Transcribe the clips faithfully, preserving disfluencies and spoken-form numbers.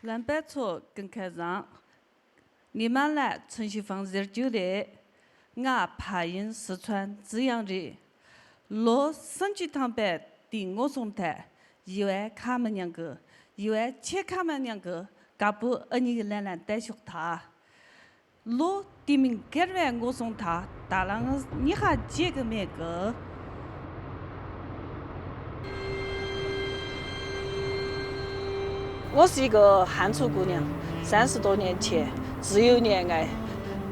རྣམ་པ་ཚོ་སྐུ་ཁམས་བཟང་། ངའི་མིང་ལ་ཚུན་ཞི་ཧྥང་ཟེར་རྒྱུ་རེད། ང་ཕ་ཡུལ་སི་ཁྲོན་ཙི་དབྱང་རེད། ལོ་སུམ་ཅུ་ཐམ་པའི་དུས་ངོ་སོང་ཐལ། ཡུལ་བ་ཁ་མི་ཉན་གི། ཡུལ་བ་ཆེ་ཁ་མི་ཉན་གི། དཀར་པོ་ཨ་ཉིག་ལན་ལ་ལྟ་ཤོག་ཐལ། ལོ་དུས་མིན་སྐལ་བའི་ངོ་སོང་ཐལ། ད་ལང་ཉི་ཧ་བརྗེད་གི་མེད་གི། 我是一个汉族姑娘，三十多年前自由恋爱，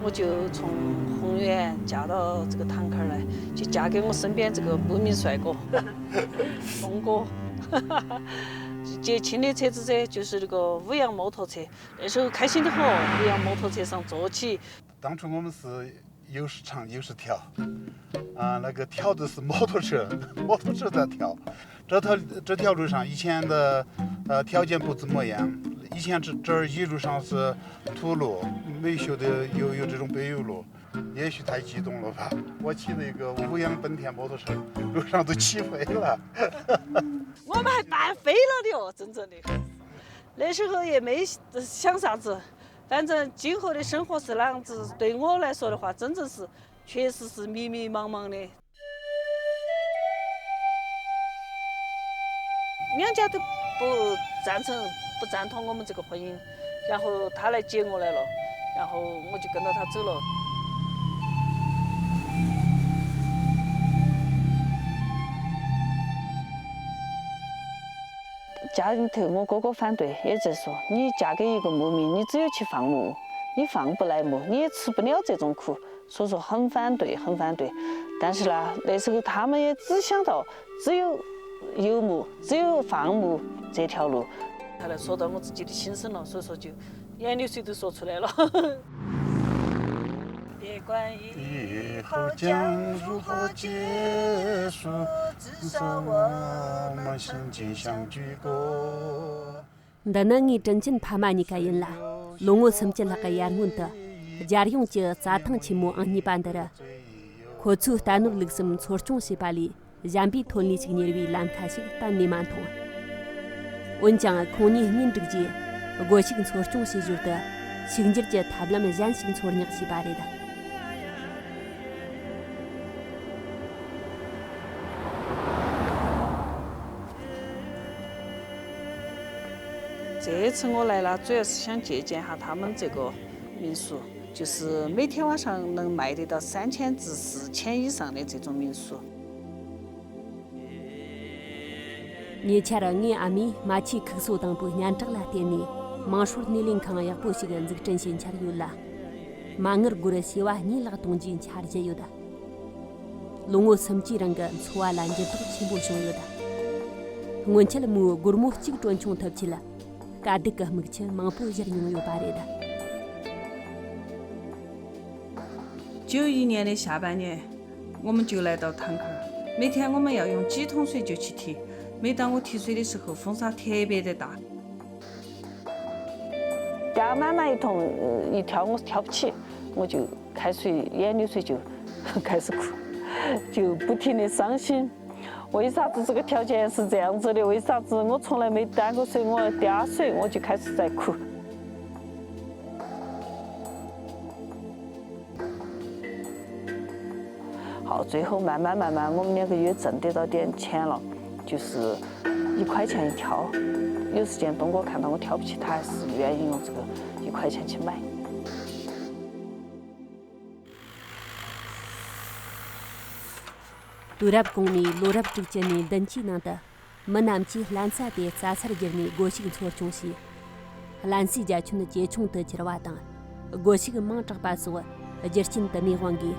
我就从宏远嫁到这个坦克来，就嫁给我身边这个牧民帅哥，峰哥。结亲的车子噻，就是那个五羊摩托车，那时候开心得很，五羊摩托车上坐起。当初我们是 又是唱又是跳，啊，那个跳的是摩托车，摩托车在跳。这条这条路上以前的呃条件不怎么样，以前这这儿一路上是土路，没修的有有这种柏油路，也许太激动了吧，我骑了一个五羊本田摩托车，路上都骑飞了。我们还半飞了的哦，真正的。那时候也没想啥子，反正今后的生活是那样子，对我来说的话，真正是确实是迷迷茫茫的。两家都不赞成、不赞同我们这个婚姻，然后他来接我来了，然后我就跟着他走了。 家里头我哥哥反对，也在说你嫁给一个牧民，你只有去放牧，你放不来牧，你也吃不了这种苦，所以说很反对，很反对。但是呢，那时候他们也只想到只有游牧，只有放牧这条路。他来说到我自己的心声了，所以说就眼泪水都说出来了。不管以后将如何结束，至少我们曾经相聚过。 འདི་ནི་ངའི་དྲིན་ཆེན་ཕ་མ་གཉིས་ཀ་ཡིན་ལ། ལོ་ངོ་སུམ་ཅུ་ལྷག་གི་ཡར་སྔོན་དུ། རྒྱལ་ཡོངས་ཀྱི་རྩྭ་ཐང་ཆེན་མོ་ཨང་གཉིས་པ་འདིར། ཁོ་ཚོའི་རྟ་ནོར་ལུག་གསུམ་འཚོ་སྐྱོང་བྱེད་པ་ལས། གཞན་པའི་ཐོན་ལས་ཤིག་གཉེར་བའི་ལམ་ཁ་ཞིག་གཏན་ནས་མ་མཐོང་། འོན་ཀྱང་ཁོང་གཉིས་གཉེན་སྒྲིག་རྗེས། སྒོ་ཕྱུགས་འཚོ་སྐྱོང་བྱེད་ཞོར་དུ། ཕྱུག་འགྱུར་གྱི་ཐབས་ལམ་གཞན་ཞིག་འཚོལ་སྙེག་བྱས་པ་རེད།这次我来了，主要是想借鉴哈他们这个民宿，就是每天晚上能卖得到三千至四千以上的这种民宿。 ཉེ་ཆར་ངའི་ཨ་མས་རྨ་ཆུའི་ཁུག་སོ་དང་པོའི་སྙན་གྲགས་ལ་བརྟེན་ནས། མང་སྲོལ་སྣེ་ལེན་ཁང་ཡག་པོ་ཞིག་འཛུགས་སྐྲུན་བྱེད་འཆར་ཡོད་ལ། མ་དངུལ་སྒོར་བྱེ་བ་གཉིས་ལྷག་གཏོང་རྒྱུའི་འཆར་གཞི་ཡོད། ལོ་ངོ་སུམ་ཅུའི་རིང་གི་འཚོ་བ་ལ་འགྱུར་ལྡོག་ཆེན་པོ་བྱུང་ཡོད། སྔོན་ཆད་མོའི་སྒོར་མོ་གཅིག་གྲོན་ཆུང་ཐུབ་ཆེད། དཀའ་སྡུག་གི་མིག་ཆུ་མང་པོ་བཞུར་མྱོང་ཡོད་པ་རེད། 九一年的下半年，我们就来到坦克。每天我们要用几桶水就去提，每当我提水的时候，风沙特别的大。家满满一桶，呃，一挑我挑不起，我就开水，眼泪水就开始哭，就不停的伤心。为啥子这个条件是这样子的？为啥子我从来没担过水，我要担水，我就开始在哭。 好，最后慢慢慢慢，我们两个也挣得到点钱了，就是一块钱一挑。有时间东哥看到我挑不起，他还是愿意用这个一块钱去买。 དུས་རབས་གོང་ནས་ལོ་རབས་དྲུག་ཅུ་ནས་བདུན་ཅུའི་ནང་དུ། མི་རྣམས་ཀྱིས་བརླན་ས་དེ་རྩྭ་སར་བསྒྱུར་ནས་སྒོ་ཕྱུགས་འཚོ་སྐྱོང་བྱས། བརླན་སའི་རྒྱ་ཁྱོན་ཇེ་ཆུང་དུ་གྱུར་བ་དང་། སྒོ་ཕྱུགས་མང་དྲགས་པ་སོགས་རྒྱུ་རྐྱེན་དུ་མའི་དབང་གིས།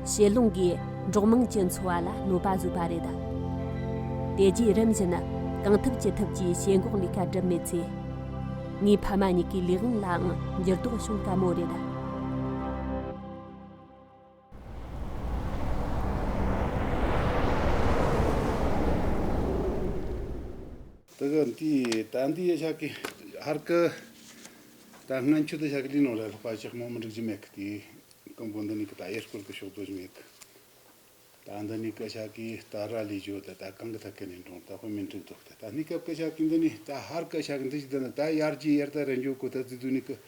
བྱེ་རླུང་གིས་འབྲོག་དམངས་ཀྱི་འཚོ་བ་ལ་གནོད་པ་བཟོས་པ་རེད། དེ་རྗེས་རིམ་བཞིན་གང་ཐུབ་ཅི་ཐུབ་ཀྱིས་བྱེ་འགོག་ལས་ཀ་བསྒྲུབས་མེད་ཚེ། ངའི་ཕ་མ་གཉིས་ཀའི་ལས་དབང་ལའང་འགྱུར་ལྡོག་བྱུང་དཀའ་མོ་རེད། དེ་ག་འདི་ད་འདི་ཡ་ཤག་གི་ཧར་གི་ད་སྔན་ཆད་དུ་ཤག་གི་ལི་ནོ་ར་ལྷག་པ་ཅག་མོ་མི་འགྲིག་གི་མེད་གི་དེ་ཀམ་པོ་འདི་ནི་གི་ད་ཡེ་སྐོར་གི་ཤོག་དོ་ཞིག་མེད་གི། ད་འདི་ནི་སྐད་ཆ་གི་ད་ར་ལས་བརྗོད་ད་ད་གང་གི་ཐད་ཀི་ནས་འགྲོ་ད་ཁོ་མིན་འགྲིག་འདུག་ད་ད་ནི་སྐབས་སྐད་ཆ་གི་འདི་ནི་ད་ཧར་སྐད་ཆ་གི་འདི་ཞིག་ད་ནི་ད་ཡར་རྒྱས་ཡར་ད་རེ་འགྱུར་གོ་ད་ཙི་དུ་ནི་གི་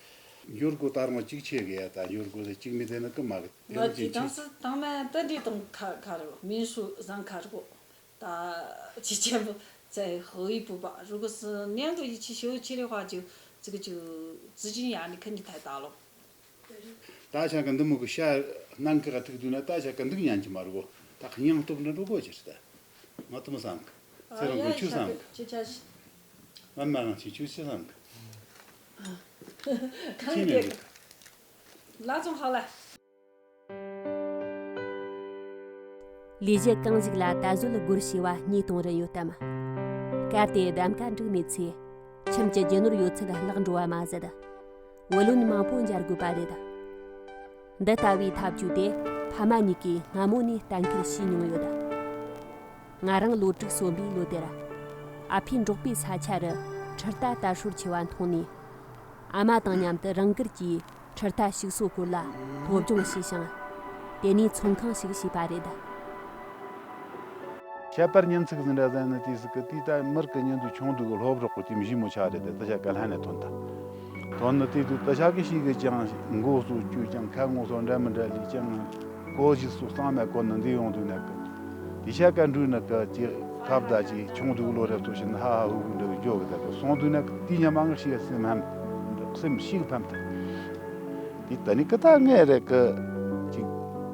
འགྱུར་གོ་ད་རང་གཅིག་ཆེ་གི་ཡ་ད་འགྱུར་གོ་ད་གཅིག་མི་ད་ནི་གི་མ་གི་ང་ཚོའི་ཏང་སྲིད་ཏང་མ་ད་འདི་དང་ཁ་ཁ་རེ་མིན་སུ་བཟང་ཁ་རེ་གོ་ད་ཅི་ཆེན་པོ་ཚེ་ཧོ་ཡི་བུ་པ་རུ་གོ་སི་ནན་གི་ཡི་ཆི་ཤོ་ཆི་རེ་ཧ་ཅི་ཙི་གི་ཅི་ཙི་ཅི་ཡ་ནི་ཁ་ནི་ཐ་ད་ལོ། ད་ཆ་ག་འདི་མོ་གི་ཤ་ནང་གི་ག་ཐུག་དུས་ན་ད་ཆ་ག་འདུག་ཉན་གྱི་མ་རུ་གོ་ད་ཁ་སྙིང་སྟོབས་འདྲ་འགྲོ་གོ་ཅི་རེད་ད་ང་ཏུ་མ་བསམ་གི་ཚེ་རང་གི་ཆུ་བསམ་གི་ཨ་མ་རང་ཆི་ཆུ་ཆི་བསམ་གི་ཁང་གི་ལ་ཙོང་ཧ་ལ། ལས་གཞི་གང་ཞིག་ལ་ད་གཟོད་སྒོར་བྱེ་བ་གཉིས་གཏོང་རན་ཡོད་དམ། གལ་ཏེ་གདམ་ཀ་འགྲིག་མེད་ཚེ། ཁྱིམ་གྱི་རྒྱུ་ནོར་ཡོད་ཚད་བརླག་འགྲོ་བ་མ་ཟད། བུ་ལོན་མང་པོ་འཇལ་དགོས་པ་རེད། འདི་ལྟ་བུའི་ཐབས་ཇུས་དེ་ཕ་མ་གཉིས་ཀས་སྔ་མོ་ནས་གཏན་འཁེལ་བྱས་མྱོང་ཡོད། ང་རང་ལོ་དྲུག་སོན་པའི་ལོ་དེར། ཨ་ཕའི་འབྲོག་པའི་ས་ཆ་རུ་ཁྲི་རྟ་དར་སྲོལ་ཆེ་བ་མཐོང་ནས། ཨ་མ་དང་མཉམ་དུ་རང་འགུལ་གྱིས་ཁྲི་རྟ་ཞིག་གསོ་སྐོར་ལ་སློབ་སྦྱོང་བྱས་ཤིང་། དེ་ནས་ཚོང་ཁང་ཞིག་བྱས་པ་རེད། ཁྱད་པར་ཉིན་ཚིག་ཟིན་འདྲ་ཟན་ནི་དུས་ཟིག་གི་དུས་ད་མིར་གི་ཉིན་དུ་ཆུང་དུ་གི་སློབ་རོགས་གི་དུས་མི་ཞིག་མོ་ཆགས་རེད་དེ་ད་ཆ་ག་ལྷན་ནས་ཐོན་ད། ཐོན་ནི་དུས་དུ་ད་ཆ་གི་ཞིག་གི་ཀྱང་མགོ་སོ་བཅུ་ཀྱང་ཁ་ངོ་སོ་འདྲ་མི་འདྲ་ལས་ཀྱང་གོ་ཞིག་སོ་གཙང་མ་གོ་ནི་འདི་ཡོང་དུས་ན་གི་དེ་ཤ་ཀ་འགྲུལ་ནི་གི་ཅི་ཁབ་ད་ཅི་ཆུང་དུ་གི་ལོ་རེ་ལྟོ་ཞིག་ཧ་ཧ་ཧུ་ཧུ་འདྲ་གི་འཇོག་གི་ད་གི་སོང་དུས་ན་གི་དུས་ཉམས་མ་ངི་ཞིག་སེམས་ཧམ་སེམས་ཞིག་ཕམ་ད། དེ་ད་ནི་ཀི་ད་ངས་རེད་ཀི། ཅིག་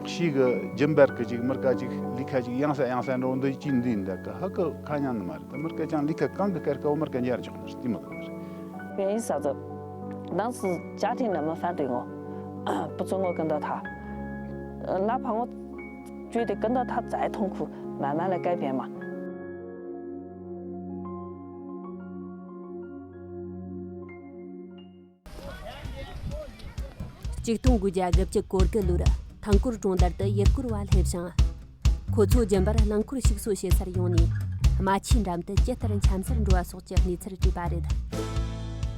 ཤི་གི་རྒྱུན་པར་གི་ཅིག་མི་ཀ་ཅིག་ལི་ཁ་ཅིག་ཡང་ས་ཡང་ས་འགྲོ་འདི་ཅི་འདི་འདི་ཀི་ཧ་ཀི་ཁ་ཉན་ནི་མ་རེད། ད་མི་ཀ་ཅང་ལི་ཁ་གང་གི་ཀར་ཀ་འོ་མི་ཀ་ཉར་འཇོག་ནི་རེད། དེ་མོ་ད་ནི་རེད། 原因啥子？当时家庭那么反对我，不准我跟着他。呃，哪怕我觉得跟着他再痛苦，慢慢来改变嘛。 ཆིག་སྟོང་དགུ་བརྒྱ་དགུ་བཅུ་གོ་དགུ་ལོར་ཐང་སྐོར་གྲོང་རྡལ་དུ་ཡུལ་སྐོར་བ་སླེབས་ཤིང་། ཁོ་ཚོ་རྒྱུན་པར་རླངས་འཁོར་ཞིག་གསོ་བྱེད་སར་ཡོང་ནས་རྨ་ཆུའི་འགྲམ་དུ་ཇི་ལྟར་འཁྱམ་སར་འགྲོ་བ་སོགས་ཀྱི་གནས་ཚུལ་བྲིས་པ་རེད།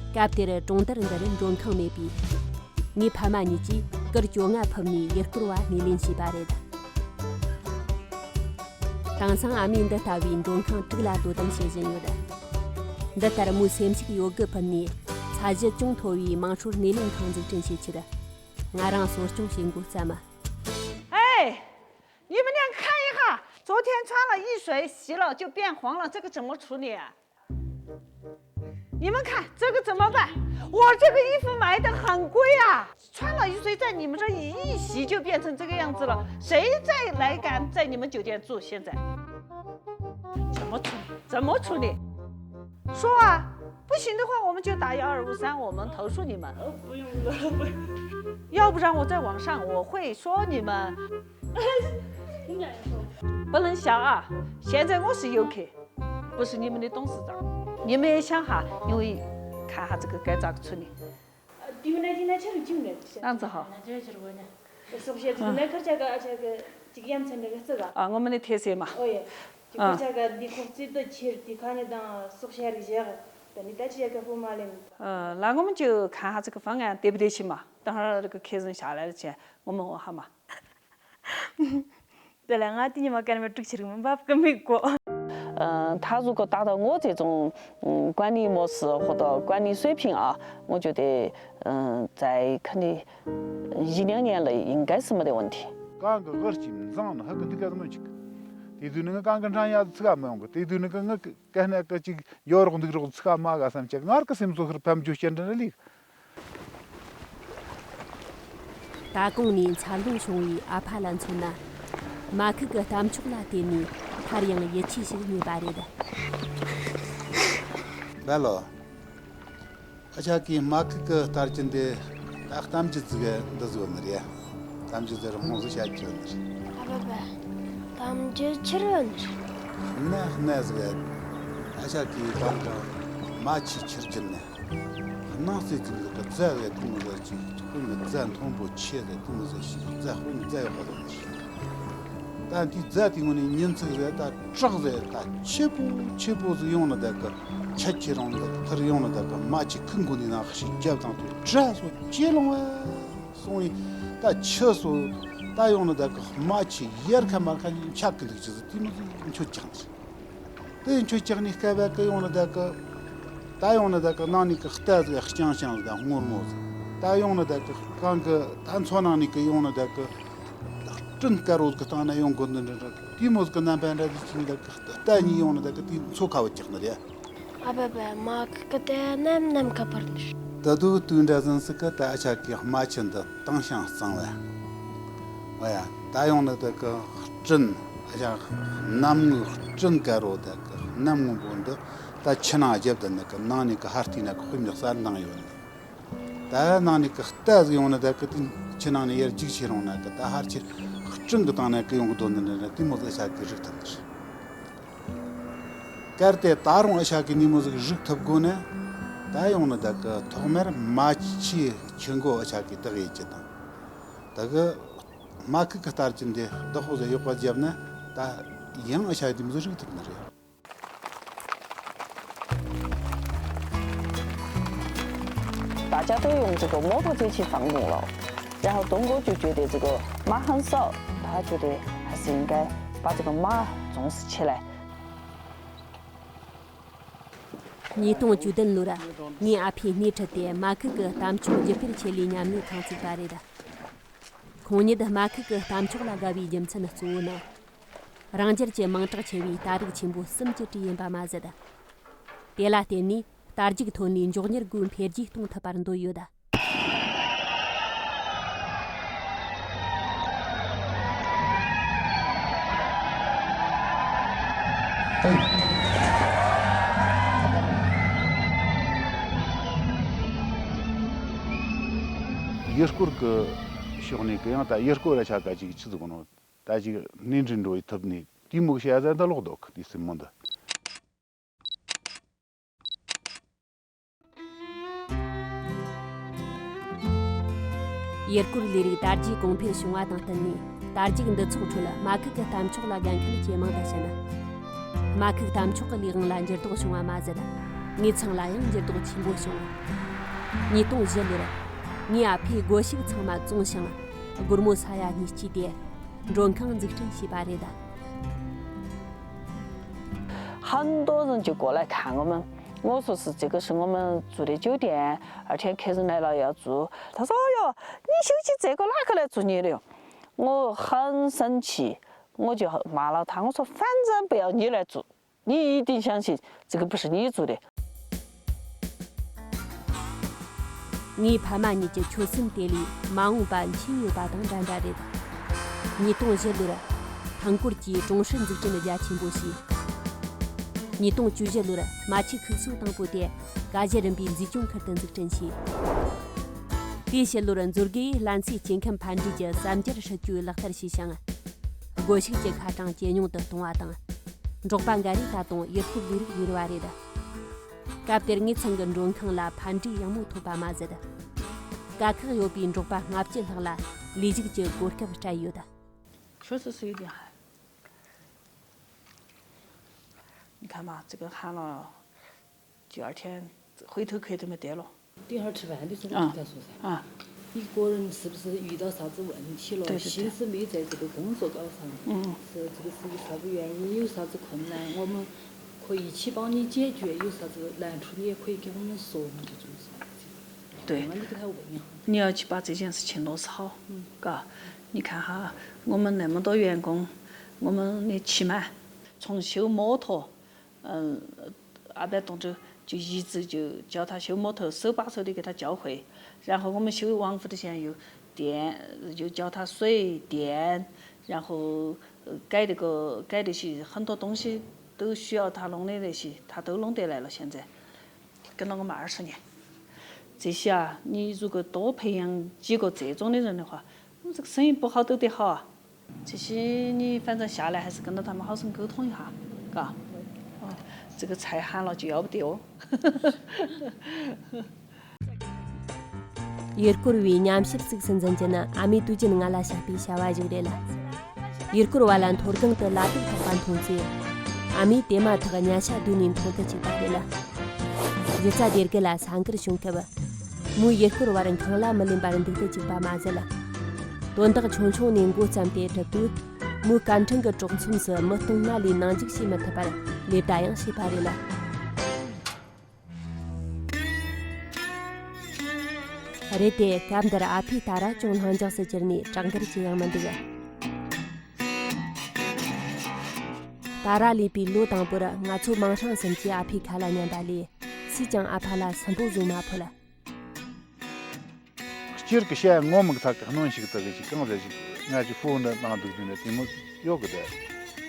སྐབས་དེར་གྲོང་རྡལ་འདིར་མགྲོན་ཁང་མེད་པས། ངའི་ཕ་མ་གཉིས་ཀྱིས་གུར་བཅོ་ལྔ་ཕུབ་ནས་ཡུལ་སྐོར་བ་སྣེ་ལེན་བྱས་པ་རེད། དེང་སང་ཨ་མས་འདི་ལྟ་བུའི་མགྲོན་ཁང་དྲུག་ལ་དོ་དམ་བྱེད་བཞིན་ཡོད། འདི་ལྟར་མོའི་སེམས་ཤུགས་ཡོད་རྒུ་ཕུལ་ནས་ས་གཞི་ཅུང་མཐོ་བའི་མང་སྲོལ་སྣེ་ལེན་ཁང་འཛུགས་སྐྲུན་བྱེད་ཆེད་ང་རང་གསོ་སྐྱོང་བྱེད་འགོ་བརྩམས། 哎，你们俩看一下，昨天穿了一水，洗了就变黄了，这个怎么处理啊？你们看这个怎么办？我这个衣服买的很贵啊，穿了一水，在你们这一洗就变成这个样子了，谁再来敢在你们酒店住？现在怎么处理？怎么处理？说啊，不行的话，我们就打幺二五三，我们投诉你们。呃，不用了，不用。要不然我在网上我会说你们。不能笑啊！现在我是游客，不是你们的董事长。你们也想哈，因为看哈这个该咋个处理。 ཨ། དེ་མིན་ན་ཅིག་ན་ཆ་རུ་ཅིག་མེད་ཤག་ཨང་ཙི་ཧོ། ན་ཆ་ཆ་རུ་གོ་ན། སོག་ཤ་ཅིག་ན་ཁར་ཆ་ག་ཨ་ཆ་ག་ཅིག་ཡམ་ཚན་རེ་ག་ཙི་ག་ཨ། ངོ་མ་ནི་ཐེ་སེ་མ། ཨོ་ཡེ། ཅིག་ཨ། ཁར་ཆ་ག་འདི་ཁོ་རྩིས་ཏོ་ཆེར་དེ་ཁ་ནི་དང་སོག་ཤ་རིགས་བཞག་ད་ནི་ད་ཅི་ཡ་ག་ཧུ་མ་ལེན། ཨ། ལ་ངོ་མ་ཅིག་གང་ཧ་ཙི་ག་ཧྥང་ཡང་དེ་བི་དེ་ཤི་མ། ད་ཧ་ར་ར་གི་ཁེ་ཟིན་ཤ་ལ་ར་ཆེ་ངོ་མ་འོ་ཧ་མ། དེ་ལ་ང་དེ་ཉི་མ་ཀར་མ་དྲུག་ཆི་རིག་མི་འབབ་ཀི་མི་གོ། ཨ། ད་གཟུགས་ཀྱི་ཏག་ཏག་ངོ་ཚེ་ཙང་ཀ་ནི་མོ་སི་ཧོ་ཏོ་ཀ་ནི་སོས་ཕིང་ཨ་ངོ་ཅོ་དེ། ཨ། ཙའི་ཁ་ནི་ཡི་ཉང་ཉན་ལ་ཡིན་ག་སི་མ་དེ་འོན་ཏེ། གང་གི་ཝར་གྱི་མཛངས་ནི་ཧ་གི་འདི་ག་མི་འཆིག་དེ་དུས་ནི་ང་གང་གི་འདྲ་ཡ་ཚིག་ག་མི་ཡོང་གི་དེ་དུས་ནི་ང་གི་ཀ་ནས་ཀ་ཅིག་ཡོ་རོགས་འདུག་རོགས་ཚིག་ག་མ་ག་བསམ་ཅིག་ངར་གི་སེམས་ཚོ་ཧིར་ཕམ་རྒྱུ་སྐྱེ་འདྲ་ནི་ལིག་ད་གོང་ནས་འཚར་ལོངས་བྱུང་བའི་ཨ་ཕ་ལ་མཚོན་ན། མ་ཁུག་གི་གཏམ་མཆོག་ལ་བརྟེན་ནས་སླར་ཡང་ཡིད་ཆེས་ཤིག་རྙེད་པ་རེད། བལ་ལོ། ཨ་ཅག་གིས་མ་ཁུག་གི་སྟར་གྱིན་དེ་ད་གཏམ་རྒྱུད་ཟིག་འདི་ཟིག་ནི་རེད། གཏམ་རྒྱུད་ཟེར་རང་ཟིག་བཤད་རྒྱུ་ནི་རེད། ཨ་ཕ་ཕ། གཏམ་རྒྱུད་ཆི་རེད་ནི་རེད། ན་ན་ཟིག་ཨ་ཅག་གིས་གཏམ་གི་མ་ཆི་ཆིར་གྱིན་ནི། སྣང་སྲིད་ཀྱི་ལུག་གི་རྫ་བས་དུ་མི་ཟ་ཅིག་དཔེ་མི་རྫ་མཐོན་པོ་ཆེ་ཟེར་དུ་མི་ཟ་ཞིག་རྫ་དཔེ་མི་རྫ་ཡོད་པ་ཟེར་ནི་ཞིག་ད་འདི་རྫ་དེ་ངོ་ནས་ཉིན་ཚིག་ཟེར་ད་བྲག་ཟེར་ད་ཆེ་པོ་ཆེ་པོ་ཟིག་ཡོང་ནི་ད་གི་ཆ་ཁྱེར་རང་ནི་ད་གི་ཐར་ཡོང་ནི་ད་གི་མ་ཅིག་ཁུ་མགོ་ནས་ནང་ཞིག་རྒྱབ་དང་དུ་དྲ་སོ་ཇེ་ལོང་བ། སོང་ཡིན། ད་ཆུ་སོ་ ད་ཡོང་ནི་ད་གི་རྨ་ཆུ་ཡར་ཁ་མར་ཁ་མཆེད་གི་འདུག་ཅི་ཟེར་དེ་མོ་ཟིག་མཆོད་ཀྱག་ནི་རེད། དེ་མཆོད་ཀྱག་ནི་སྐབས་བ་གི་ཡོང་ནི་ད་གི་ད་ཡོང་ནི་ད་གི་ནང་ནས་གི་རྟ་ཟིག་རྐྱང་རྐྱང་ཟིག་སྔོན་མོ་ཟིག་ད་ཡོང་ནི་ད་གི་གང་གི་ད་མཚོ་ནང་ནས་གི་ཡོང་ནི་ད་གི་སྤྲིན་དཀར་བོ་ཟིག་གི་སྟེང་ན་ཡོང་དགོས་འདི་འདྲ་འདྲ་དེ་མོ་ཟིག་གི་རྣམ་པ་འདྲ་ཟིག་ཅིག་ནི་ད་གི་རྟ་གཉིས་ཡོང་ནི་ད་གི་དེ་མཚོ་ཁ་བུད་ཀྱག་ནི་རེད། ཨ་ཕ་ཕ། མ་ཁུ་གི་དེ་ནམ་ནམ་ཁ་པར་ནི། ད་དུ་དུས་འདྲ་ཟིན་སི་ཀི་ད་ཨ་ཆ་གི་རྨ་ཆུ་འདི་དྭངས་ཤིང་གཙང་བ། ཨོ་ཡ། ད་ཡོང་ནི་དེ་གི་སྤྲིན་ཨ་ཆ་གནམ་ངོའི་སྤྲིན་དཀར་རོ་དེ་གི་གནམ་སྔོན་པོ་འདི་ད་ཆུ་ནང་རྒྱབ་ཏུ་ནི་གི་ནང་ནས་གི་ཧར་ཐིག་ན་གི་དཔེ་མི་གསར་འདང་ཡོད་ནི། ད་ནང་ནས་གི་རྟ་ཟིག་ཡོང་ནི་དེ་གི་དེ་ཆུ་ནང་ནས་ཡར་རྒྱུག་ཆེ་རུང་ན་གི་ད་ཧར་ཆེ་སྤྲིན་གི་སྟེང་ན་གི་ཡོང་གི་དོན་ནི་འདྲ་འདྲ་དེ་མོ་ཟིག་ཨ་ཆ་གི་རིག་ཐུབ་ནི་རེད། གལ་ཏེ་ད་རུང་ཨ་ཆ་གི་ནི་མོ་ཟིག་རིག་ཐུབ་དགོས་ན། ད་ཡོང་ནི་ད་གི་ཐོག་མར་རྨ་ཆུའི་ཆུ་མགོ་ཨ་ཆ་གི་བདག་ཡེད་རྒྱུ་དང་། ད་གི་རྨ་ཁུག་གི་རྟ་རྒྱུག་འདི་བདག་པོ་ཟིག་ཡག་པ་བརྒྱབ་ན་ད་ཡང་ཨ་ཆ་གི་ནི་མོ་ཟིག་རིག་ཐུབ་ནི་རེད། 大家都用这个摩托车去放牧了，然后东哥就觉得这个马很少，他觉得还是应该把这个马种植起来。 ཉིས་སྟོང་བཅུ་བདུན་ལོར་ངའི་ཨ་ཕས་སྣེ་ཁྲིད་དེ་རྨ་ཁུག་གི་རྟ་མཆོག་བརྒྱུད་སྤེལ་ཆེད་ལས་མཉམ་ལས་ཁང་བཙུགས་པ་རེད། ཁོང་ཉིད་རྨ་ཁུག་གི་རྟ་མཆོག་ལ་དགའ་བའི་རྒྱུ་མཚན་གཙོ་བོ་ནི། རང་རྒྱལ་གྱི་མིང་གྲགས་ཆེ་བའི་རྟ་རིགས་ཆེན་པོ་གསུམ་གྱི་གྲས་ཡིན་པ་མ་ཟད། དེ་ལ་བརྟེན་ནས་རྟ་རྒྱུག་ཐོན་ལས་མགྱོགས་མྱུར་སྒོས་འཕེལ་རྒྱས་གཏོང་ཐུབ་པར་འདོད་ཡོད། ཡུལ་སྐོར་གྱི་ཕྱོགས་ནས་གི་ཡང་ད་ཡུལ་སྐོར་ར་ཆ་ག་ཅིག་ཆི་ཟིག་གོ་ནོ། ད་ཅིག་གནས་འདྲེན་འགྲོ་ཡི་ཐུབ་ནས་དེའི་མུག་ཤ་ཟ་འདི་ལོག་འདུག་དེ་སྲིན་མོ་འདི། ཡུལ་སྐོར་ལས་རིགས་དར་རྒྱས་གོང་འཕེལ་བྱུང་བ་དང་བསྟུན་ནས་རྟ་རྒྱུག་འདི་ཚོགས་ཁྲོད་རྨ་ཁུག་གི་རྟ་མཆོག་ལ་དགའ་མཁན་ཇེ་མང་དུ་ཕྱིན། རྨ་ཁུག་རྟ་མཆོག་གི་ལས་དབང་ལ་འགྱུར་ལྡོག་བྱུང་བ་མ་ཟད། ངའི་ཚང་ལ་ཡང་འགྱུར་ལྡོག་ཆེན་པོ་བྱུང་། ཉིས་སྟོང་བཞི་ལོར་ངའི་ཨ་ཕས་སྒོ་ཕྱུགས་ཚང་མ་བཙོངས་ཤིང་སྒོར་མོ་ས་ཡ་གཉིས་སྤྱད་དེ་མགྲོན་ཁང་འཛུགས་སྐྲུན་བྱས་པ་རེད། 很多人就过来看我们。我说是这个是我们住的酒店，而且客人来了要住。他说：“哎哟，你修起这个哪个来住你的哟？”我很生气，我就骂了他，我说：“反正不要你来住，你一定相信这个不是你住的。” ངའི་ཕ་མ་གཉིས་ཀྱི་ཆོད་སེམས་དེ་ལས་མ་འོངས་པ་མཁྱེན་ཡོད་པ་དང་འདྲ་འདྲ་རེད། ཉིས་སྟོང་བཞི་ལོར་ཐང་སྐོར་གྱི་གྲོང་ཧྲིལ་འཛུགས་སྐྲུན་རྒྱ་ཆེན་པོ་བྱས། ཉིས་སྟོང་བཅུ་བཞི་ལོར་རྨ་ཆུ་ཁུག་སོ་དང་པོ་དེ་ཀ་གཞི་རིམ་པའི་མཛེས་ལྗོངས་ཁུལ་དུ་འཛུགས་སྐྲུན་བྱས། དེའི་ཕྱི་ལོར་མཛོད་དགེ་ཡིས་ལྷ་མཚེས་སྐྱེ་ཁམས་ཕན་འབྲས་ཀྱི་བསམ་འཆར་སྲིད་ཇུས་ལག་བསྟར་བྱས་ཤིང་། སྒོ་ཕྱུགས་ཀྱི་ཁ་གྲངས་ཇེ་ཉུང་དུ་གཏོང་བ་དང་། འབྲོག་པ་འགའ་རེས་ད་དུང་ཡུལ་སྐོར་ལས་རིགས་གཉེར་བ་རེད། སྐབས་དེར་ངའི་ཚང་གི་མགྲོན་ཁང་ལ་ཕན་འབྲས་ཡང་མོ་ཐོབ་པ་མ་ཟད། དཀའ་ཁག་ཡོད་པའི་འབྲོག་པ་ལྔ་བཅུ་ལྷག་ལ་ལས་ཞུགས་ཀྱི་གོ་སྐབས་སྤྲད་ཡོད། 确实是有点寒。你看嘛，这个寒了，第二天灰头磕头没得了。 第二天吃饭的时候啊，就在说噻，啊，一个人是不是遇到啥子问题了，对对对，心思没在这个工作高上，嗯，是这个是有啥子原因，有啥子困难，我们可以去帮你解决，有啥子难处你也可以给我们说，我们就这么说。对，那你给他问一下。你要去把这件事情弄好，嗯，嘎，你看哈，我们那么多员工，我们的起码从修摩托， 嗯，二百多周就一直就教他修摩托，手把手的给他教会。然后我们修王府的时候又电，又教他水电，然后，呃，改那个，改那些很多东西都需要他弄的那些，他都弄得来了。现在跟了我们二十年，这些啊，你如果多培养几个这种的人的话，我们这个生意不好都得好啊。 其实你反正下来还是跟着他们好生沟通一下，嘎。哦，这个菜寒了就要不得哦。 ཡུལ་སྐོར་བའི་ཉམས་ཞིབ་གཙིགས་སུ་འཛིན་རྒྱུ་ནི་ཨ་མའི་དུས་རྒྱུན་ང་ལ་བཤད་པའི་བྱ་བ་ཞིག་རེད། ཡུལ་སྐོར་བ་ལ་མཐོ་སྒང་དུ་ལ་དུག་ཐོགས་པ་མཐོང་ཚེ། ཨ་མས་དེ་མ་ཐག་བརྙན་ཤ་བསྡུས་ནས་མཐོང་དུ་བཅུག་པ་རེད། གཞི་རྩ་དེ་དགུ་ལ་ས་འགུལ་བྱུང་སྐབས། མོས་ཡུལ་སྐོར་བར་འདུག་ཏུ་བཅུག་པ་མ་ཟད། དོན་དག་ཆུང་ཆུང་ནས་འགོ་བརྩམས་ཏེ་བསྒྲུབས་དུས། མོའི་སྐད་འཕྲིན་གྱི་གྲོགས་མཚམས་སུ་མི་སྟོང་ང་ལས་ནང་འཇུག་བྱེད་མི་ཐུབ་པར་ལེ་བདའ་ཡང་བྱས་པ་རེད་ལ། རེད་དེ། སྐབས་འདིར་ཨ་ཕས་ཏཱ་ར་ཅུང་ལྷིང་འཇགས་སུ་གྱུར་ནས་བྲག་འགུལ་ཅི་ཡང་མི་འདུག་ཏཱ་ར་ལུས་པའི་ལོ་དང་པོར་ང་ཚོ་མིང་སྲིང་གསུམ་གྱིས་ཨ་ཕའི་ཁ་ལ་ཉན་པ་ལས། སུས་ཀྱང་ཨ་ཕ་ལ་སུན་པོ་བཟོ་མ་ཕོད། སྤྱིར་གྱི་བཤད་ངོ་མི་ཐག་གི་གནོན་ཞིག་ལྟ་གི་ཅིག་གང་ཟེར་ཞིག་ང་ཅིག་ཕོ་འདི་བཏང་འདུག་དུས་ནས་དེ་མོ་ཡོད་གི་དེ།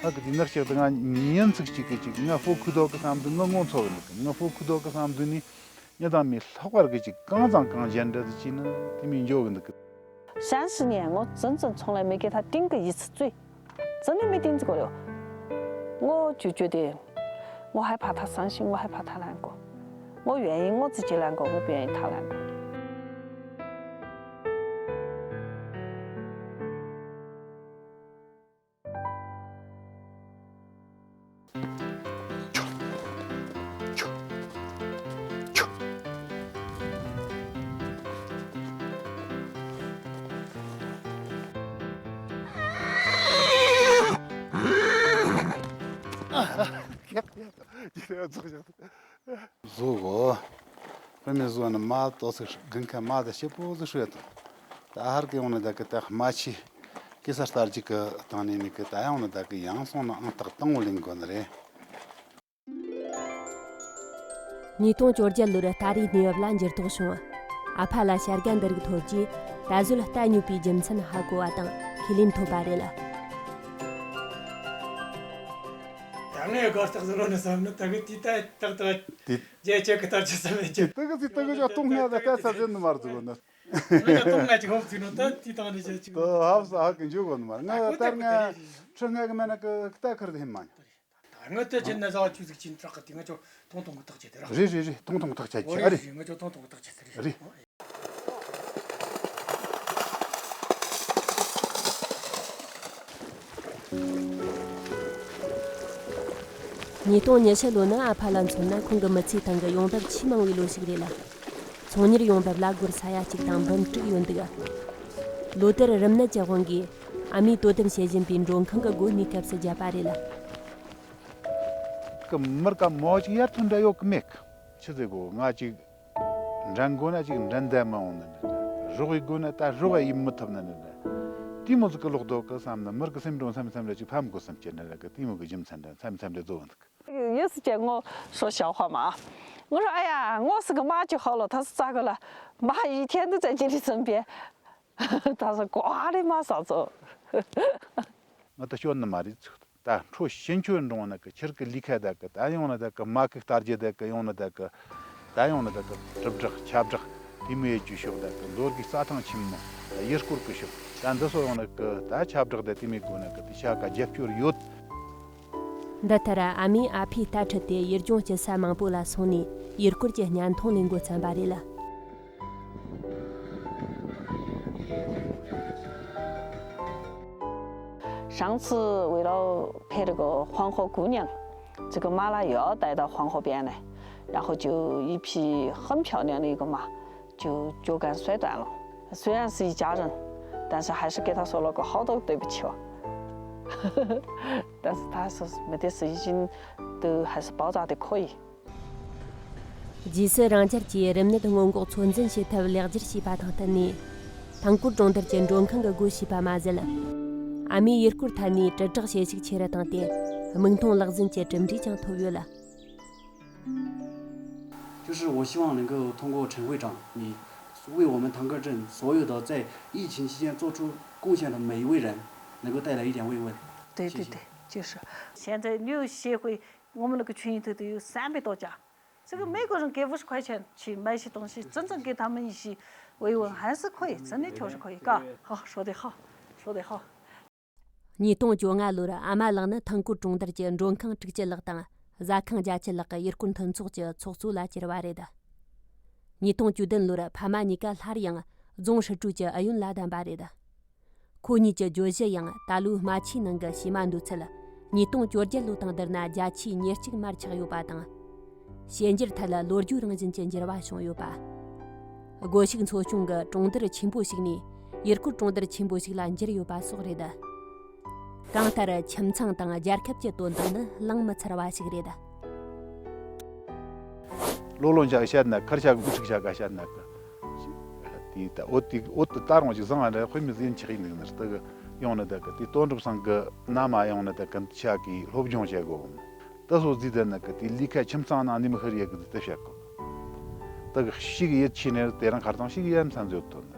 ཧ་གི་དེ་ནག་ཅིག་དེ་ང་ཉིན་ཚིག་ཅིག་གི་ཅིག་ང་ཕོ་ཁུ་དོག་གི་བསམ་དུས་ང་ངོ་ཚོ་གི་འདུག་ང་ཕོ་ཁུ་དོག་གི་བསམ་དུས་ནི་ཉི་དང་མི་ལྷག་པར་གི་ཅིག་གང་ཙང་གང་གཞན་འདྲ་དུ་ཅིག་ནི་དེ་མོ་འཇོག་གི་འདུག་གི། 三十年，我真正从来没给他顶过一次罪，真的没顶过哟。我就觉得，我害怕他伤心，我害怕他难过，我愿意我自己难过，我不愿意他难过。 བཟོ་གོ། དཔེ་མི་བཟོ་ན་མ་ཏོག་ཙིག་དགུན་ཁ་མ་དང་ཤི་པོ་ཟིག་ཧྲུལ་དང་། ད་ཧར་གི་ཡོང་ན་ད་གི་ད་མ་ཆི་གེ་སར་རྟ་རྒྱུག་གི་སྟེང་ནས་ནི་གི་ད་ཡོང་ན་ད་གི་ཡང་སོང་ན་ཨང་རྟགས་དང་བོ་ལེན་དགོ་ནི་རེད། ཉིས་སྟོང་བཅོ་བརྒྱད་ལོར་ཏཱ་རེའི་གནས་བབ་ལ་འགྱུར་ལྡོག་བྱུང་། ཨ་ཕ་ལ་བྱ་དགའ་འདི་རིགས་ཐོབ་རྗེས་ད་གཟོད་རྟ་ཉོས་པའི་རྒྱུ་མཚན་ཧ་གོ་བ་དང་ཁས་ལེན་ཐོབ་པ་རེད་ལ། ད་ངས་དགའ་རྟགས་ཟེར་ནས་བསམ་ནི་ད་གི་དེ་ལྟ་ཏག་ཏག་དེ་རྒྱལ་ཁྱེད་ཀྱི་ལྟར་ཆ་ས་མེད་ཀྱི། དེ་གི་ཚིག་དེ་གི་ཅག་སྟོང་ངས་ད་སྐད་ཆ་ཟེར་ནི་མ་རེད་ཟེར་གོ་ནི། ང་ཅག་སྟོང་ངས་ཅིག་ཧོབ་ཚིག་ནོ་ད་དེ་དང་ནི་ཅག་ཅིག་ད་ཧབ་ས་ཧ་གི་འཇུག་གོ་ནི་མ་རེད། ང་ད་ལྟར་ང་ཁྲི་ལྔ་གི་མེད་ན་གི་རྟ་ཁུར་དེ་ཧེ་མ་ཉོ། ད་ངི་ད་ཅི་ན་ཟ་བ་ཆུ་ཟིག་ཅིན་དྲག་གི་དེ་ང་ཅག་ཐུང་ཐུང་གི་ཐག་ཆད་དེ་ར། རེད་རེད་རེད། ཐུང་ཐུང་གི་ཐག་ཆད་ཀྱི་ཨ་རེད། ང་ཅག་ཐུང་ཐུང་གི་ཐག་ཆད་དེ་རེད། རེད། ཉིས་སྟོང་ཉི་ཤུ་ལོ་ནི་ཨ་ཕ་ལ་མཚོན་ན་ཁོང་གི་མི་ཚེའི་སྟེང་གི་ཡོང་འབབ་ཆེས་མང་བའི་ལོ་ཞིག་རེད་ལ། ཚོང་གཉེར་ཡོང་འབབ་ལ་སྒོར་ས་ཡ་གཅིག་དང་འབུམ་དྲུག་ཡོད་འདུག་ལོ་དེར་རིམས་ནད་ཀྱི་དབང་གིས་ཨ་མས་དོ་དམ་བྱེད་བཞིན་པའི་མགྲོན་ཁང་གི་སྒོ་གནས་སྐབས་སུ་བརྒྱབ་པ་རེད་ལ། ཀི་མིར་ཀ་མོ་ཅིག་ཡར་ཐོན་འདྲ་ཡོད་ཀི་མེད་ཀི། ཆི་ཟེར་གོ་ང་ཅིག་འགྲན་དགོ་ན་ཅིག་འགྲན་ཟླ་མ་འོང་ནི་འདྲ། རོགས་ཡི་དགོ་ན་ད་རོགས་ཡི་མི་ཐུབ་ནི་འདྲ། དེ་མོ་ཟིག་གི་ལོག་རྡོ་ཀི་བསམ་ན་མིར་ཀི་སེམས་འགྲོ་མཚམས་མཚམས་ལ་ཅིག་ཕམ་དགོ་བསམ་གྱི་འདྲ་ལ་ཀི། དེ་མོ་གི་རྒྱུ་མཚན་འདྲ་མཚམས་མཚམས་འདྲ་བཟོ་འདུག 有时间我说笑话嘛，我说哎呀，我是个马就好了，他是咋个了？马一天都在这里身边，他说刮的马啥走。 ང་ད་སྐྱོན་ནི་མ་རེད་ཚུགས། ད་འཕྲོ་ཕྱིན་ཆོས་འགྲོ་ན་གི་ཁྱེར་གི་ལི་ཁ་ད་གི་ད་ཡོང་ན་ད་གི་མ་གི་སྟར་རྒྱུ་ད་གི་ཡོང་ན་ད་གི་ད་ཡོང་ན་ད་གི་གྲུབ་བསྒྲགས་ཁྱབ་བསྒྲགས་དེ་མོ་ཡེ་རྒྱུ་ཤོག་ད་གི་ལོ་རྒྱུས་རྩྭ་ཐང་ཆེན་མོ་ད་ཡུལ་སྐོར་གི་ཤོག་ད་འདི་སོ་ཡོང་ན་གི་ད་ཁྱབ་བསྒྲགས་ད་དེ་མོ་དགོ་ན་གི་དེ་ཤ་ཀ་རྒྱབ་སྐྱོར་ཡོད། འདི་ལྟར་ཨ་མས་ཨ་ཕའི་རྟ་ཁྲིད་དེ་ཡུལ་ལྗོངས་ཀྱི་ས་མང་པོ་ལ་སོང་ནས་ཡུལ་སྐོར་གྱི་བརྙན་ཐུང་ལས་འགོ་བརྩམས་པ་རེད་ལ། 上次为了陪那个黄河姑娘，这个马拉又要带到黄河边来，然后就一匹很漂亮的一个马，就脚杆摔断了。虽然是一家人，但是还是给他说了个好多对不起哦。但是他说没得事，已经都还是包扎的可以。 རྗེས་སུ་རང་རྒྱལ་གྱིས་རིམས་ནད་སྔོན་འགོག་ཚོད་འཛིན་བྱེད་ཐབས་ལེགས་སྒྱུར་བྱས་པ་དང་བསྟུན་ནས། ཐང་སྐོར་གྲོང་རྡལ་གྱི་མགྲོན་ཁང་གི་སྒོ་ཕྱེས་པ་མ་ཟད། ཨ་མས་ཡུལ་སྐོར་ཐད་ནས་དྲིལ་བསྒྲགས་བྱེད་ཤུགས་ཆེ་རུ་བཏང་སྟེ། མིག་མཐོང་ལག་ཟིན་གྱི་གྲུབ་འབྲས་ཀྱང་ཐོབ་ཡོད་ལ། 就是我希望能够通过陈会长，你为我们唐克镇所有的在疫情期间做出贡献的每一位人，能够带来一点慰问。对对对，谢谢。就是现在旅游协会，我们那个群里头都有三百多家，这个每个人给五十块钱去买些东西，真正给他们一些慰问，还是可以，真的确实可以，嘎。好，说得好，说得好。 ཉིས་སྟོང་བཅོ་ལྔ་ལོར་ཨ་མ་ལགས་ནི་ཐང་སྐོར་གྲོང་རྡལ་གྱི་མགྲོན་ཁང་དྲུག་ཅུ་ལྷག་དང་ཟ་ཁང་བརྒྱད་ཅུ་ལྷག་གི་ཡུལ་སྐོར་མཐུན་ཚོགས་ཀྱི་ཚོགས་གཙོ་ལ་གྱུར་བ་རེད། ཉིས་སྟོང་བཅུ་བདུན་ལོར་ཕ་མ་གཉིས་ཀ་སླར་ཡང་རྫོང་ཧྲི་ཀྲུའུ་གྱི་ཨུ་ཡོན་ལ་བདམས་པ་རེད། ཁོ་གཉིས་ཀྱི་བརྗོད་གཞི་ཡང་ད་ལོའི་རྨ་ཆུའི་ནང་གི་བྱེ་མ་འདོད་ཚུལ་ཉིས་སྟོང་བཅོ་བརྒྱད་ལོ་དང་བསྡུར་ན་བརྒྱ་ཆའི་ཉེར་གཅིག་མར་ཆག་ཡོད་པ་དང་། ཞན་འགྱུར་ཐད་ལ་ལོ་རྒྱུས་རང་བཞིན་གྱི་འགྱུར་བ་བྱུང་ཡོད་པ། སྒོ་ཕྱུགས་འཚོ་སྐྱོང་གི་གྲོང་རྡལ་ཆེན་པོ་ཞིག་ནས་ ཡུལ་སྐོར་གྲོང་རྡལ་ཆེན་པོ་ཞིག་ལ་འགྱུར་ཡོད་པ་སོགས་རེད། གང་ལྟར་ཁྱིམ་ཚང་དང་རྒྱལ་ཁབ་ཀྱི་དོན་དག་ནི་གླེང་མི་ཚར་བ་ཞིག་རེད། ལོ་ལོན་ཆ་ག་བཤད་ན་ཁར་ཆ་གི་དབུ་ཁྲིག་ཆ་ག་བཤད་ན་གི། དེ་ད་འོ་དེ་འོ་དེ་ད་རུང་ཅིག་བཟང་བ་རེད། དཔེ་མི་ཟིན་ཆགས་ཡིན་ནི་ནི་ད་གི་ཡོང་ནི་ད་གི་དེ་དོན་གྲུབ་ཚང་གི་མནའ་མ་ཡོང་ནི་ད་གི་ཆ་གི་སློབ་སྦྱོང་བྱེད་དགོ། ད་སོ་ཟིག་ད་ནི་གི་དེ་ལི་ཁ་ཁྱིམ་ཚང་ནང་ནི་མི་ཧར་ཡ་གི་དེ་བཤད་གོ། ད་གི་ཤིག་ཡིད་ཆེས་ནི་དེ་རང་ཁར་ཚང་ཤིག་ཡ་མཚན་བཟོད་དོ་ནི།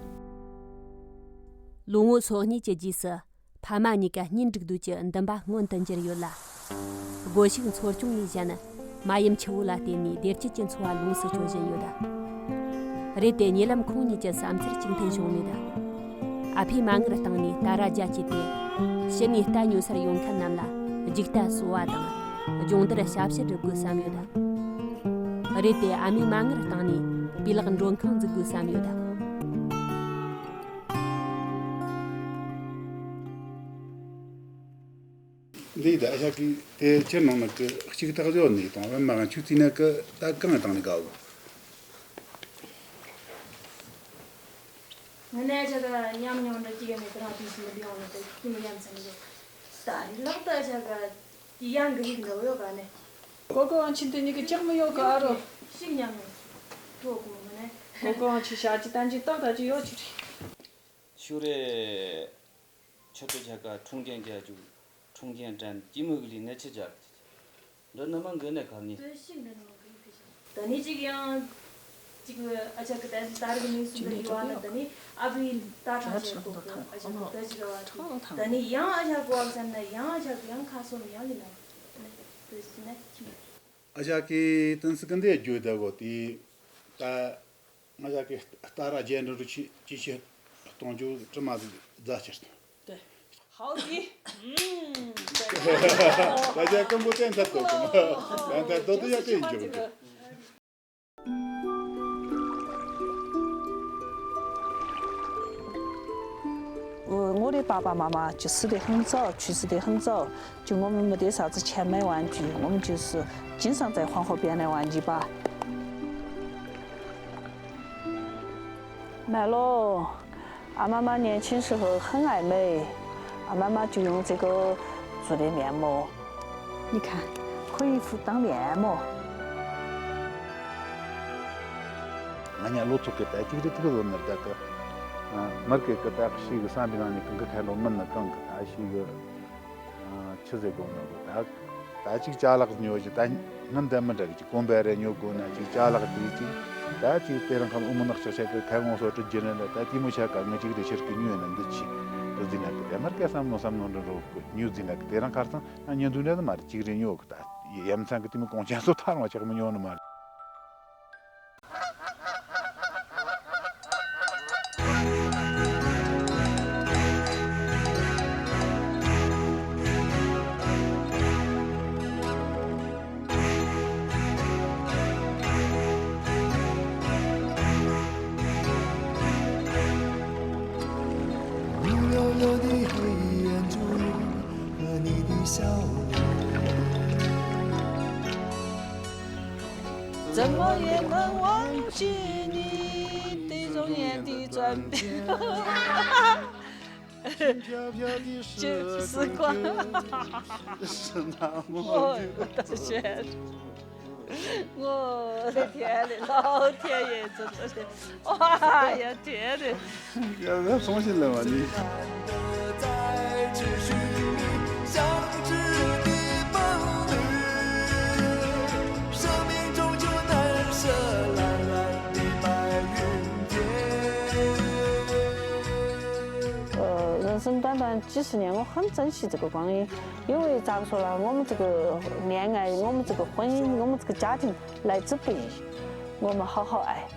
ལོ་ངོ་སོ་གཉིས་ཀྱི་རྗེས་སུ། ཕ་མ་གཉིས་ཀ་གཉེན་སྒྲིག་འདོད་ཀྱི་འདུན་པ་མངོན་དུ་འགྱུར་ཡོད་ལ། སྒོ་ཕྱུགས་འཚོ་སྐྱོང་ལས་གཞན། མ་ཡུམ་ཆུ་བོ་ལ་བརྟེན་ནས་བདེ་སྐྱིད་ཀྱི་འཚོ་བ་ལོངས་སུ་སྤྱོད་བཞིན་ཡོད། རེད་དེ་ཉེ་ལམ་ཁོང་གཉིས་ཀྱི་བསམ་ཚུལ་གཅིག་མཐུན་བྱུང་མེད། ཨ་ཕས་མ་དངུལ་བཏང་ནས་རྟ་ར་རྒྱ་བསྐྱེད་དེ། ཕྱི་ནས་རྟ་ཉོ་སར་ཡོང་མཁན་རྣམས་ལ་རྒྱུག་རྟ་གསོ་བ་དང་། སྦྱོང་བརྡར་ཞབས་ཕྱི་སྒྲུབ་དགོས་བསམ་ཡོད། རེད་དེ་ཨ་མས་མ་དངུལ་བཏང་ནས་པི་ལག་མགྲོན་ཁང་འཛུགས་དགོས་བསམ་ཡོད། འདི་ད་ཨ་ཞག་གི་དེ་ཁྱེར་ནང་ན་གི་གཅིག་ཐག་ཡོད་ནི་དང་བན་མ་གང་ཆུ་ཙི་ན་གི་ད་གང་དང་ནི་གའོ། ངི་ནས་ཆ་ག་ཉམས་མྱོང་འདྲ་གཅིག་ཡང་མེད་དེ་རང་དུས་སུ་མི་འདི་ཡོང་ནི་དེ་ཁྱི་མི་ཡམ་ཚན་གི། ད་རི་ལག་ད་ཆ་ག་དེ་ཡང་གི་རིག་འདྲ་བོ་ཡོད་ག་ནས། གོ་གོ་ཨང་ཆི་འདི་ཉི་གི་ཅག་མི་ཡོད་ག་ཨ་རོ། ཤིག་ཉམས་མྱོང་ཐོག་གོ་མ་ནས། གོ་གོ་ཨང་ཆི་ཤ་ཅི་ཏན་ཅི་ཏག་ཏག་ཅི་ཡོད་ཅི་རེད། ཤུ་རེ། ཆུ་ཏུ་ཆ་ག་ཁྲུང་ཅན་རྒྱ་ཇུ། ཁྲུང་ཅན་དྲན་ཅི་མུ་གི་ལི་ནེ་ཆི་ཇག་འདི་ནི་མ་འགི་ནེ་ཁ་ནི། ད་ནི་ཅིག་ཡང་ཅིག་ཨ་ཅག་གི་ད་ད་རིག་ནི་སུ་འདི་ཡོད་ན་ད་ནི་ཨ་བི་ད་ཁྲང་ཆེ་གོ་གི་ཨ་ཅག་གི་ད་ཅིག་བ་ད་ནི་ཡང་ཨ་ཅག་གོ་བ་ཟེར་ན་ཡང་ཨ་ཅག་གི་ཡང་ཁ་སོམ་ཡང་ལི་ན་ད་ཅི་ན་ཅི། ཨ་ཅག་གི་ཏན་སི་ཀན་དེ་རྒྱུ་ད་གོ་དེ་ད། ང་ཅག་གི་སྟ་ར་རྒྱན་འགྲོ་རུ་ཅི་ཅི་ཆེ་གཏོང་རྒྱུ་དྲི་མ་རྫ་ཆེར་གཏོང་། དེ། ཧའོ་ཏི། ད་ཅག་ཀམ་པོ་བསྟན་ཐད་དོ་གི་མ། བསྟན་ཐད་དོ་དུ་ཡ་བསྟན་འཇོག་གི། ངོ་རེ་པ་པ་མ་མ་ཅི་སི་དེ་ཧང་ཙའོ་ཆུ་སི་དེ་ཧང་ཙའོ་ཅི་ངོ་མི་མི་དེ་ས་ཙི་ཆེ་མེ་ཝན་ཅུ་ངོ་མི་ཅི་སི་ཅིན་སང་ཙའི་ཧོང་ཧོ་པེ་ནེ་ཝན་ཅི་པ། མེ་ལོ། ཨ་མ་མ་ཉན་ཆིན་ཧྲི་ཧོ་ཧང་ཨའི་མེ། ཨ་མ་མ་ཅུ་ཡོང་ཙི་གོ་ཙུ་རེ་མེ་མོ། ནི་ཁ། ཁོ་ཡི་ཧྥུ་ཏང་ལེ་མོ། ང་ཉ་ལོ་ཚོགས་ཀྱི་ད་ཅིག་རེ་ཐུག་ལོ་ནར་ད་ཀ། མར་ཀེ་ཀ་ད་ཤི་གི་བསམ་པའི་ནང་ནས་གང་གི་ཁ་འགྲོ་མིན་ན་གང་གི་ད་ཤི་གི། ཆི་ཟེར་དགོས་ན་གོ་ད། ད་ཅིག་ཅ་ལག་ཉོ་ཅི་ད་སྔོན་ད་མི་འདྲ་གི་ཅིག་གོམ་པ་རེ་ཉོ་དགོས་ན་ཅིག་ཅ་ལག་དེ་ཅིག་ད་ཅིག་དེ་རིང་ཁམས་ཨུ་མོ་ནག་ཆག་ཆག་གི་ཁ་ངོ་སོ་དྲི་རྒྱུ་ནི་ད་ད་དེ་མོ་ཆ་ག་ང་ཅིག་དེ་ཕྱིར་གི་ཉོས་ན་འདི་ཅི་དུ་ཟིན་ན་གི་དེ་མར་ག་བསམ་མནོ་བསམ་མནོ་འདྲ་རོ་གི་ཉོ་ཟིན་ན་གི་དེ་རིང་ཁར་སང་ང་ཉོ་འདུག་ན་མ་རེད་ཅིག་རེ་ཉོ་གི་ད་ཡ་མཚན་གི་དེ་མོ་གོང་ཆེན་སོ་ཐར་བ་ཆག་མི་ཉོ་ནི་མ་རེད། ངོ་། ལྷ་ཡི་ཚོགས་ལ། ཨ་ཡ་དེ་རེད། ཡ་ཡ་སོང་ཞིག་ལ་བ་ནི། ཨ། 人生短短几十年，我很珍惜这个光阴，因为咋个说呢，我们这个恋爱，我们这个婚姻，我们这个家庭来之不易，我们好好爱。